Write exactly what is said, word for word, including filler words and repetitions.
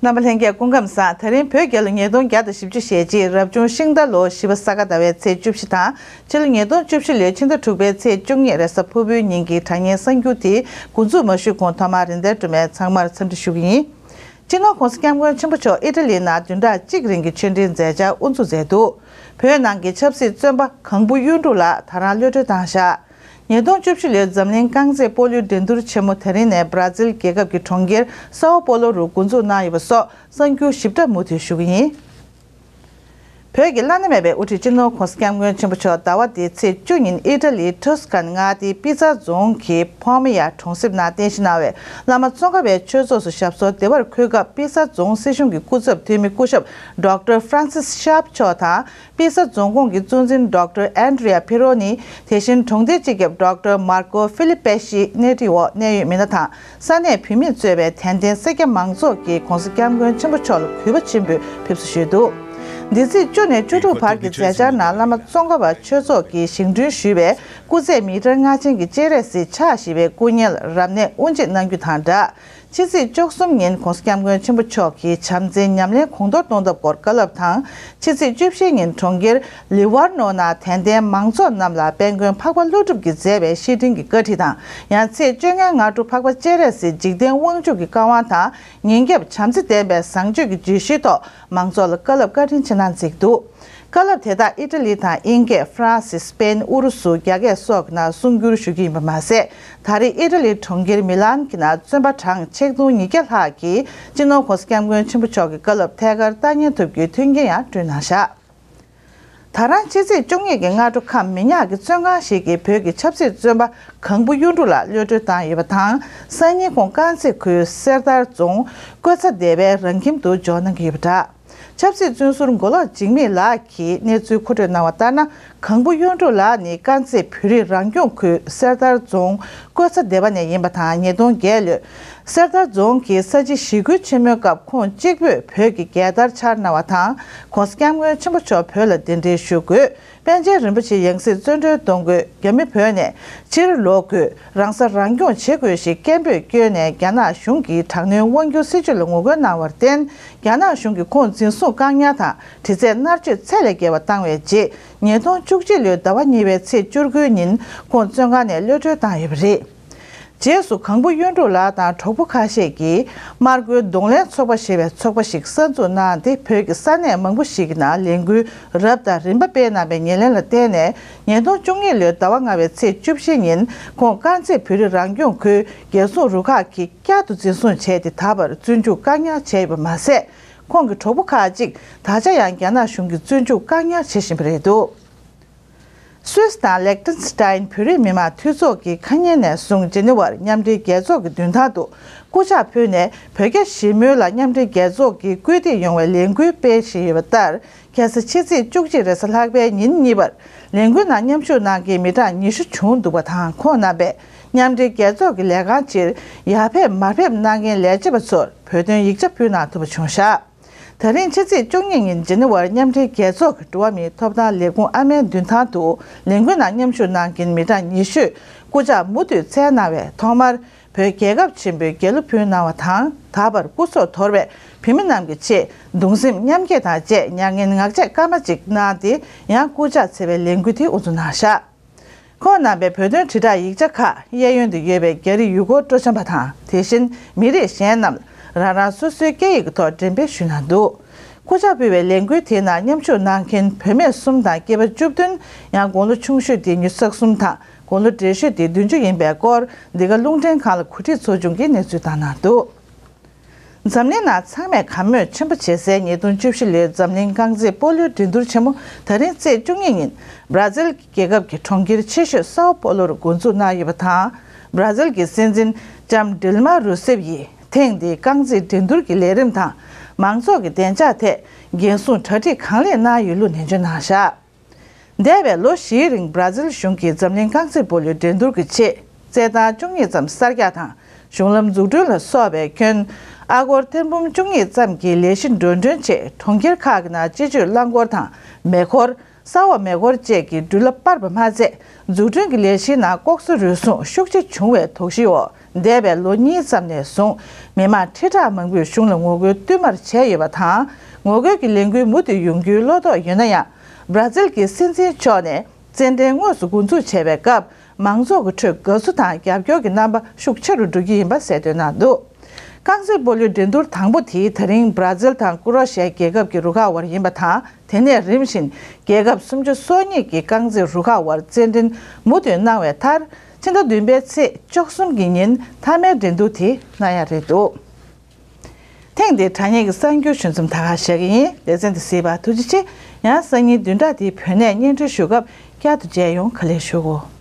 རྣམ་པ་ལྷན་རྒྱས་སྐུ་ཁམས་བཟང་། ད་རིང་བོད་རྒྱལ་ལོ་ཉིས་སྟོང་བརྒྱ་དང་བཞི་བཅུ་ཞེ་གཅིག་རབ་བྱུང་ཤིང་རྟ་ལོ་བཞི་པ་ས་ག་ཟླ་བའི་ཚེས་བཅུ་བཞི་དང་། ཕྱི་ལོ་ཉིས་སྟོང་བཅུ་བཞི་ལོའི་ཕྱི་ཟླ་དྲུག་པའི་ཚེས་བཅུ་གཉིས་རེས་གཟའ་ཕུར་བུའི་ཉིན་གྱི་དྲ་བརྙན་གསར་འགྱུར་དེ་འགོ་འཛུགས་མ་ཞུས་གོང་ཐོག་མར་རིན་ལྡན་སྒྲོལ་མས་ཚང་མར་འཚམས་འདྲི་ཞུ་གི་ཡིན། སྤྱི་ནོར་༧གོང་ས་༧སྐྱབས་མགོན་ཆེན་པོ་མཆོག་ཨི་ཊ་ལི་ནང་བདུན་ཕྲག་གཅིག་རིང་གི་ཆོས་འབྲེལ་མཛད་འཆར་དབུ་འཛུགས་མཛད་འདུག་བོད་ནང་གི་ཆབ་སྲིད་བཙོན་པ་གང་བུ་གཡུ་འབྲུག་ལགས་ད་རང་གློད་གྲོལ་བཏང་བཞག་ཉིས་སྟོང་བཅུ་བཞི་ལོའི་འཛམ་གླིང་རྐང་རྩེད་སྤོ་ལོའི་འགྲན་བསྡུར་ཆེན་མོ་དེ་རིང་ནས་སྦྲ་ཛིལ་རྒྱལ་ཁབ་ཀྱི་གྲོང་ཁྱེར་སའོ་པོ་ལོ་རུ་འགོ་འཛུགས་གནང་ཡོད་པ་སོགས་གསར་འགྱུར་ཞིབ་ཕྲ་མུ་མཐུད་ཞུ་གི་ཡིན། བོད་ཀྱི་བླ་ན་མེད་པའི་དབུ་ཁྲིད་སྤྱི་ནོར་༧གོང་ས་༧སྐྱབས་མགོན་ཆེན་པོ་མཆོག་ཟླ་བ་འདིའི་ཚེས་བཅུ་ཉིན་ཨི་ཊ་ལིའི་ཊོ་སི་ཀན་མངའ་སྡེའི་པི་ཚ་རྫོང་གི་ཕོ་མ་ཡ་གྲོང་གསེབ་ནང་རྟེན་གཞི་གནང་བའི་བླ་མ་ཙོང་ཁ་པའི་ཆོས་ཚོགས་སུ་ཞབས་སོར་བདེ་བར་འཁོད་སྐབས། པི་ཚ་རྫོང་སྲིད་གཞུང་གི་སྐུ་ཚབ་འཐུས་མི་སྐུ་ཞབས་ཌོག་ཊར་ཧྥ་རན་སིས་ཤཱབ་མཆོག་དང་། པི་ཚ་རྫོང་ཁོངས་ཀྱི་གཙོ་འཛིན་ཌོག་ཊར་ཨན་ཌྲི་ཡ་ཕི་རོ་ནི། དེ་བཞིན་གྲོང་སྡེའི་སྤྱི་ཁྱབ་ཌོག་ཊར་མར་ཀོ་ཧྥི་ལི་པེ་ཤི་གནས་འདྲི་འོག་གནད་ཡོད་མི་སྣ་དང་ས་གནས་བུད་མེད་གཙོས་པའི་དད་ལྡན་སེར་སྐྱ་མང་ཚོགས་ཀྱིས་༧གོང་ས་༧སྐྱབས་མགོན་ཆེན་པོ་མཆོག་ལ་གུས་པ་ཆེན་པོས་ཕེབས་བསུ་ཞུས་འདུག་འདི་ཚེས་བཅུ་ནས་བཅུ་དྲུག་བར་གྱི་མཛད་འཆར་ནང་བླ་མ་ཙོང་ཁ་པ་ཆོས་ཚོགས་ཀྱིས་བཞེངས་སྐྲུན་ཞུས་པའི་སྐུ་ཚད་མི་ཊར་ལྔ་ཅན་གྱི་སྤྱན་རས་གཟིགས་ཕྱག་བཞི་པའི་སྐུ་བརྙན་ལ་རབ་གནས་དབུ་འབྱེད་གནང་རྒྱུ་དང་སྦྲགས། ཕྱི་ཚེས་བཅུ་གསུམ་ཉིན་༧གོང་ས་༧སྐྱབས་མགོན་ཆེན་པོ་མཆོག་གིས་བྱམས་བརྩེའི་ཉམས་ལེན་གོང་མཐོར་གཏོང་ཐབས་སྐོར་བཀའ་སློབ་དང་། ཕྱི་ཚེས་བཅུ་བཞི་ཉིན་གྲོང་ཁྱེར་ལི་ཝར་ནོ་ནང་དད་ལྡན་མང་ཚོགས་རྣམས་ལ་དཔལ་མགོན་འཕགས་པ་ཀླུ་སྒྲུབ་ཀྱིས་མཛད་པའི་བཤེས་སྤྲིང་གི་བཀའ་ཁྲིད་དང་། ཡང་ཚེས་བཅོ་ལྔའི་སྔ་དྲོ་འཕགས་པ་སྤྱན་རས་གཟིགས་འཇིག་རྟེན་དབང་ཕྱུག་གི་བཀའ་དབང་དང་། ཉིན་རྒྱབ་བྱམས་བརྩེ་ལྡན་པའི་བཟང་སྤྱོད་ཀྱི་བརྗོད་གཞིའི་ཐོག་མང་ཚོགས་ལ་བཀའ་སློབ་བཀའ་དྲིན་ཆེ་གནང་བརྩིས་འདུག་བཀའ་སློབ་དེ་དག་ཨི་ཊ་ལི་དང་དབྱིན་སྐད། ཧྥ་རན་སི། སི་པེན། ཨུ་རུ་སུ། རྒྱ་སྐད་སོགས་ཀྱི་ནང་གསུང་བསྒྱུར་ཞུ་རྒྱུ་ཡིན་པ་མ་ཟད། ད་རེས་ཨི་ཊ་ལིའི་གྲོང་ཁྱེར་མི་ལན་གྱི་ནང་བཙོན་པ་གྲངས་ཆིག་སྟོང་ཉིས་བརྒྱ་ལྷག་གིས་སྤྱི་ནོར་༧གོང་ས་༧སྐྱབས་མགོན་ཆེན་པོ་མཆོག་གི་བཀའ་སློབ་ཐད་ཀར་ལྟ་ཉན་ཐུབ་རྒྱུའི་མཐུན་རྐྱེན་ཡང་བསྐྲུན་གནང་བཞག་ད་རང་ཕྱི་ཚེས་བཅུ་གཉིས་ཀྱི་སྔ་དྲོ་ཁམས་མི་ཉག་གི་བཙོན་ཁང་ཞིག་གིས་བོད་ཀྱི་ཆབ་སྲིད་བཙོན་པ་གང་བུ་གཡུ་འབྲུག་ལགས་གློད་གྲོལ་བཏང་ཡོད་པ་དང་། སང་ཉིན་ཁོང་དཀར་མཛེས་ཁུལ་གསེར་ཐར་རྫོང་ཀོ་ཚ་སྡེ་བའི་རང་ཁྱིམ་དུ་འབྱོར་གནང་གི་ཡོད་པ་འདྲ། ཆབ་སྲིད་བཙོན་ཟུར་མགོ་ལོག་འཇིགས་མེད་ལགས་ཀྱིས་གནས་ཚུལ་མཁོ་སྤྲོད་གནང་བ་ལྟར་ན། གང་བུ་གཡུ་འབྲུག་ལགས་ནི་དཀར་མཛེས་བོད་རིགས་རང་སྐྱོང་ཁུལ་གསེར་ཐར་རྫོང་ཀོ་ཚ་སྡེ་བ་ནས་ཡིན་པ་དང་། ཉིས་སྟོང་བརྒྱད་ལོའི་གསེར་ཐར་རྫོང་གི་ས་བྱི་ཞི་རྒོལ་ཆེན་མོའི་སྐབས་ཁོང་གཅིག་པུས་བོད་ཀྱི་རྒྱལ་དར་འཕྱར་གནང་བ་དང་། ༧གོང་ས་༧སྐྱབས་མགོན་ཆེན་པོ་མཆོག་བོད་ལ་གདན་འདྲེན་ཞུ་དགོས། པཎ་ཆེན་རིན་པོ་ཆེ་ཡང་སྲིད་བཙོན་གྲོལ་གཏོང་དགོས། རྒྱ་མི་བོད་ནས་ཕྱིར་ལོག་དགོས། རང་ས་རང་སྐྱོང་བྱེད་དགོས་ཞེས་སྐད་འབོད་བསྐྱོན་ནས། རྒྱ་ནག་གཞུང་གིས་དྲག་གནོན་དབང་སྒྱུར་སྲིད་བྱུས་ལ་ངོ་རྒོལ་གནང་བར་བརྟེན། རྒྱ་ནག་གཞུང་གིས་ཁོང་འཛིན་བཟུང་བཀག་ཉར་དང་། དྲི་རྩད་མནར་གཅོད་ཚད་ལས་བརྒལ་བ་བཏང་བའི་རྗེས། ཉིས་སྟོང་བཅུ་གཅིག་ལོའི་ཟླ་བ་གཉིས་པའི་ཚེས་བཅུ་དགུའི་ཉིན་ཁོང་བཙོན་ཁང་ནས་གློད་གྲོལ་བཏང་ཡོད་པ་རེད། རྗེས་སུ་གང་བུ་གཡུ་འབྲུག་ལགས་དང་གྲོགས་པོ་ཁ་ཤས་ཀྱིས་དམར་མགོའི་གདོང་ལེན་ཚོགས་པ་ཞེས་པའི་ཚོགས་པ་ཞིག་གསར་འཛུགས་གནང་སྟེ། བོད་ཀྱི་ས་གནས་མང་པོ་ཞིག་གི་ནང་ལས་འགུལ་རབ་དང་རིམ་པ་སྤེལ་གནང་བའི་ཉེར་ལེན་ལ་བརྟེན་ནས། ཉིས་སྟོང་བཅུ་གཉིས་ལོའི་ཟླ་བ་ལྔ་པའི་ཚེས་བཅུ་བཞི་ཉིན་ཁོང་དཀར་མཛེས་བོད་རིགས་རང་སྐྱོང་ཁུལ་རྒྱལ་སྲུང་རུ་ཁག་གིས་བསྐྱར་དུ་འཛིན་བཟུང་བྱས་ཏེ། ད་བར་བཙོན་འཇུག་བཀག་ཉར་བྱས་ཡོད་པ་མ་ཟད། ཁོང་གི་གྲོགས་པོ་ཁག་ཅིག་ད་ཆ་ཡང་རྒྱ་ནག་གཞུང་གིས་བཙོན་འཇུག་བཀག་ཉར་བྱེད་བཞིན་པ་རེད་འདུག་སུད་སི་དང་ལེག་ཏན་སི་ཏན་བོད་རིགས་མི་མང་འཐུས་ཚོགས་ཀྱིས་ཁ་ཉིན་ནས་བཟུང་ཇི་ནི་ཝར་མཉམ་འབྲེལ་རྒྱལ་ཚོགས་ཀྱི་མདུན་ཐང་དུ་སྐུ་ཕྱག་ཕུལ་ནས། བོད་རྒྱ་ཞི་མོལ་ལ་མཉམ་འབྲེལ་རྒྱལ་ཚོགས་ཀྱིས་སྐུལ་འདེད་ཡོང་བའི་ལས་འགུལ་སྤེལ་བཞིན་ཡོད་པ་ལྟར། ཁ་སང་ཕྱི་ཚེས་བཅུ་གཅིག་རེས་གཟའ་ལྷག་པའི་ཉིན་གཉིས་པར་ལས་འགུལ་ནང་མཉམ་ཞུགས་གནང་མཁན་མི་གྲངས་ཉི་ཤུ་བྱུང་འདུག་པ་དང་། ཁོང་རྣམ་པས་མཉམ་འབྲེལ་རྒྱལ་ཚོགས་ཀྱི་ལས་ཁང་ཕྱིར་ཡར་ཕེབས་མར་ཕེབས་གནང་མཁན་ལས་བྱེད་པ་ཚོར་བོད་དོན་ཡིག་ཆ་ཕུལ་གནང་ཐུབ་པ་བྱུང་བཞག་ད་རིང་ཕྱི་ཚེས་བཅུ་གཉིས་ཉིན་ཇི་ནི་ཝར་མཉམ་འབྲེལ་རྒྱལ་ཚོགས་ཀྱི་འགྲོ་བ་མིའི་ཐོབ་ཐང་ལས་ཁུངས་ཨ་མའི་མདུན་ཐང་དུ་ལས་འགུལ་ནང་མཉམ་ཞུགས་གནང་མཁན་མི་གྲངས་ཉི་ཤུས་སྐུ་ཕྱག་མུ་མཐུད་འཚལ་གནང་བའི་ཐོག་མར། བོད་རྒྱལ་ཁབ་ཆེན་པོའི་རྒྱལ་གླུ་ཕུལ་གནང་བ་དང་། ད་བར་སྐུ་སྲོག་དོར་བའི་བོད་མི་རྣམས་ཀྱི་ཆེད་གདུང་སེམས་མཉམ་སྐྱེད་དང་བཅས་མྱ་ངན་ངག་བཅད་སྐར་མ་གཅིག་གནང་སྟེ། ཡང་སྐུ་ཕྱག་འཚལ་བའི་ལས་འགུལ་དེ་དབུ་འཛུགས་གནང་བཞག་ཁོང་རྣམ་པས་བོད་དོན་དྲིལ་བསྒྲགས་ཡིག་ཆ་ཁག་གཡས་གཡོན་དུ་ཡོད་པའི་རྒྱ་རིགས་ཡུལ་སྐོར་སྤྲོ་འཆམ་པ་དང་། དེ་བཞིན་མི་རིགས་གཞན་རྣམས་རང་རང་སོ་སོའི་སྐད་ཡིག་གི་ཐོག་འགྲེམས་སྤེལ་ཞུས་གནང་འདུག་སྐུ་ཕྱག་ཕུལ་བའི་ལས་འགུལ་དེའི་ནང་མཉམ་ཞུགས་གནང་མཁན་བུད་མེད་གསུམ་དང་སྐྱེས་པ་བཅུ་བདུན། ཡང་དགུང་ལོ་ཆུང་ཤོས་དེ་ཉི་ཤུ་རྩ་གསུམ་དང་། དགུང་ལོ་བགྲེས་ཤོས་དེ་བདུན་ཅུ་ཡིན་པའི་སྐོར། འདི་ག་རླུང་འཕྲིན་ཁང་ལ་གོ་སྒྲིག་ཚོགས་ཆུང་གིས་གནས་ཚུལ་བཏང་གནང་འདུག་འཛམ་གླིང་ནང་ཚང་མས་གད་མོ་ཆེན་པོ་བྱེད་སའི་ཉིས་སྟོང་བཅུ་བཞི་ལོའི་འཛམ་གླིང་རྐང་རྩེད་སྤོ་ལོའི་འགྲན་བསྡུར་ཆེན་མོ་ད་རིང་ཚེས་བཅུ་གཉིས་ཉིན་སྦྲ་ཛིལ་རྒྱལ་ཁབ་ཀྱི་གྲོང་ཁྱེར་ཆེ་ཤོས་སའོ་པོ་ལོ་རུ་འགོ་འཛུགས་གནང་ཡོད་པ་དང་། སྦྲ་ཛིལ་གྱི་སྲིད་འཛིན་ལྕམ་ཌིལ་མ་རུ་སེབ་ཡིས་ཐེངས་འདིའི་རྐང་རྩེད་འགྲན་བསྡུར་གྱི་ལས་རིམ་དང་མང་ཚོགས་ཀྱི་བདེ་འཇགས་ཐད་འགན་སྲུང་གྲ་སྒྲིག་གང་ལེགས་གནང་ཡོད་ལུགས་ནན་བརྗོད་གནང་བཞག་འདས་པའི་ལོ་བཞིའི་རིང་སྦྲ་ཛིལ་གཞུང་གིས་འཛམ་གླིང་རྐང་རྩེད་སྤོ་ལོའི་འགྲན་བསྡུར་གྱི་ཆེད་རྩེད་ཐང་བཅུ་གཉིས་ཙམ་གསར་རྒྱག་དང་གཞུང་ལམ་འཛུགས་སྐྲུན་ལ་སོགས་པའི་ཁྱོན་ཨ་སྒོར་ཐེར་འབུམ་བཅུ་གཉིས་ཙམ་གྱི་ལས་གཞི་འགྲོ་གྲོན་ཆེད་གྲོང་ཁྱེར་ཁག་གི་ནང་སྤྱི་སྤྱོད་རླངས་འཁོར་དང་མེ་འཁོར། ས་འོག་མེ་འཁོར་བཅས་ཀྱི་འགྲུལ་ལ་སྤར་བ་མ་ཚད། འཛུགས་སྐྲུན་གྱི་ལས་གཞིའི་ནང་ལྐོག་ཟ་རུལ་སུངས་ཤུགས་ཆེ་བྱུང་བའི་དོགས་གཞིའི་འོག་འདས་པའི་ལོ་གཉིས་ཙམ་ནས་བཟུང་མི་མང་ཁྲི་ཕྲག་མང་པོས་གཞུང་ལ་ངོ་རྒོལ་བསྟུད་མར་བྱས་ཡོད་པ་དང་། ངོ་རྒོལ་གྱི་ལས་འགུལ་མུ་མཐུད་ཡོང་རྒྱུའི་བློ་དོགས་ཡོད་ན་ཡང་། བར་ཛིལ་གྱི་སྲིད་འཛིན་མཆོག་ནས་རྩེད་འགྲན་དངོས་སུ་འགོ་འཛུགས་བྱས་པའི་སྐབས། མང་ཚོགས་ཀྱི་ཁྲོད་དགའ་བསུ་དང་རྒྱབ་སྐྱོར་གྱི་རྣམ་པ་ཤུགས་ཆེ་རུ་འགྲོ་གི་ཡིན་པ་གསལ་སྟོན་གནང་འདུག། རྐང་རྩེད་སྤོ་ལོའི་འགྲན་བསྡུར་དང་པོ་དེ་ད་རིང་བར་ཛིལ་དང་ཀུ་རོ་ཤི་ཡ་རྒྱལ་ཁབ་ཀྱི་རུ་ཁག་དབར་ཡིན་པ་དང་། དེ་ནས་རིམ་བཞིན་རྒྱལ་ཁབ་སུམ་ཅུ་སོ་གཉིས་ཀྱི་རྐང་རྩེད་རུ་ཁག་དབར་རྩེད་འགྲན་མུ་མཐུད་གནང་བའི་མཐར། ཕྱི་ཟླ་བདུན་པའི་ཚེས་བཅུ་གསུམ་གྱི་ཉིན་མཐའ་མའི་འགྲན་བསྡུར་དེ་གནང་ཡ་རེད་འདུག། ཐེངས་འདིའི་དྲ་བརྙན་གྱི་གསར་འགྱུར་ཞུ་མཚམས་ད་ག་བཞག་གི་ཡིན། ལེ་ཚན་འདི་གཟིགས་པར་ཐུགས་རྗེ་ཆེ། ཡང་སང་ཉིན་བདུན་ཕྲག་འདིའི་བོད་གནས་སྙན་སྒྲོན་ཞུ་སྐབས་བསྐྱར་དུ་མཇལ་ཡོང་། ཁ་ལས་ཞུ་གོ།